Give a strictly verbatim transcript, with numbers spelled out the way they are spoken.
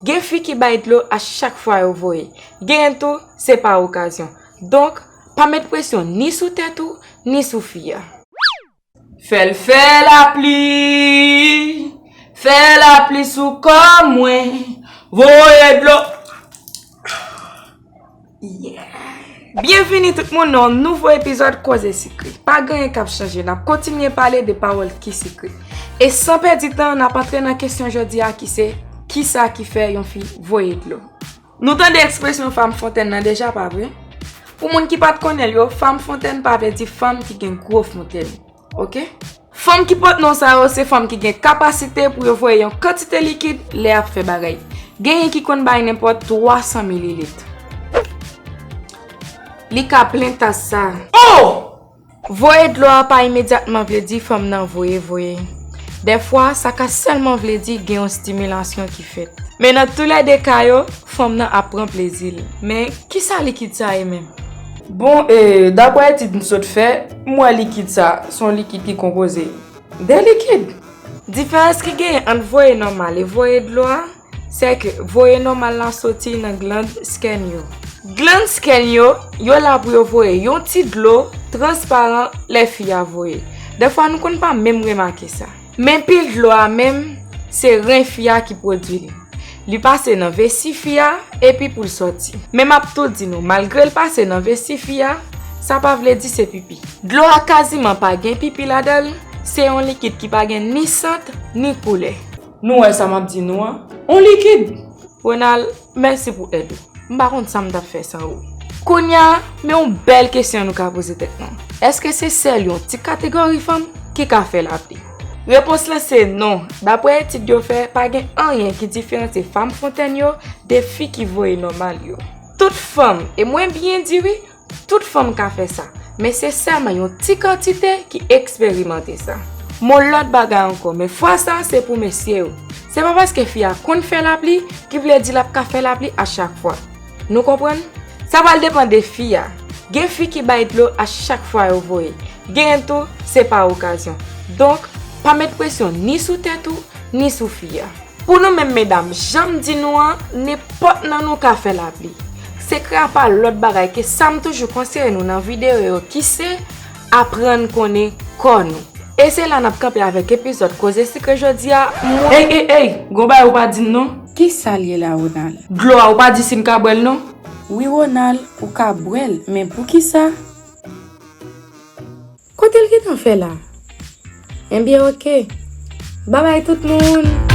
Gen fi ki bay dlo a chak fwa yo voye. Genyen tou, se pa okazyon. Donk, pa met presyon ni sou tèt ou, ni sou fi a. Fè l fè lapli, fè lapli sou kò mwen, voye dlo. Yeah. Byenvini tout moun nan yon nouvo epizòd Koze Sekrè. Pa gen anyen k ap chanje, n ap kontinye pale de pawòl ki sekrè. E san pèdi tan, n ap antre nan kesyon jodi a ki se, kisa ki fè yon fi voye dlo? Nou tande ekspresyon fanm fontèn nan deja, pa vre? Pou moun ki pa t konnen l yo, fanm fontèn pa vle di fanm ki gen gwo fontèn. Oke? Fanm ki pote non sa yo se fanm ki gen kapasite pou yo voye yon kantite likid lè y ap fè bagay. Genyen ki konn bay nenpòt twa san mililit. Li ka plen tas sa. Oh! Voye dlo a pa imedyatman vle di fanm nan voye voye. Dèfwa, sa ka sèlman vle di gen yon stimilasyon ki fèt. Men nan toulède ka yo, fanm nan ap pran plezi l. Men, kisa likid sa ye menm? Bon, e, daprè etid m sot fè, m wè likid sa, se yon likid ki konpoze de likid. Diferans ki genyen ant voye nòmal e voye dlo a, se ke voye nòmal la soti nan glann skèn yo. Glann skèn yo, yo la pou yo voye yon ti dlo transparan lè fi a voye. Dèfwa, nou konn pa menm remake sa. Men pil dlo a menm, se ren fi a ki pwodui li. Li pase nan vesi fi a, epi pou l sòti. Men m ap tou di nou, malgre l pase nan vesi fi a, sa pa vle di se pipi. Dlo a kaziman pa gen pipi ladan l, se yon likid ki pa gen ni sant, ni koulè. Nou wè sa m ap di nou an? Yon likid! Ronald, mèsi pou èd ou. M pa konn sa m t ap fè san ou. Kounye a, men yon bèl kesyon nou ka poze tèt nou. Èske se sèl yon ti kategori fanm ki ka fè lapli? Repons lan se non. Daprè etid yo fè, pa gen anyen ki diferansye fanm fontèn yo de fi ki voye nòmal yo. Tout fanm, e mwen byen di wi, tout fanm ka fè sa. Men se sèlman yon ti kantite ki eksperimante sa. Yon lòt bagay ankò, men fwa sa se pou mesye yo. Se pa paske fi a konn fè lapli ki vle di l ap ka fè lapli a chak fwa. Nou konprann? Sa pral depann de fi a. Gen fi ki bay dlo a chak fwa yo voye. Genyen tou, se pa okazyon. Donk, pa met presyon ni sou tèt ou, ni sou fi a. Pou nou menm medam, jan m di nou an, nenpòt nan nou ka fè lapli. Sekrè a pa lòt bagay ke sa m toujou konseye nou nan videyo yo ki se aprann konnen kò nou. E se la n ap kanpe avèk epizòd Koze Sekrè jodi a. Mwen Ey, ey, ey! Gon bagay ou pa di m non? Kisa l ye la, Ronald? Dlo a, ou pa di si m ka bwè l non? Wi, Ronald, ou ka bwè l, men poukisa? Kote l gentan fè la? Enbyen, oke. Babay tout moun!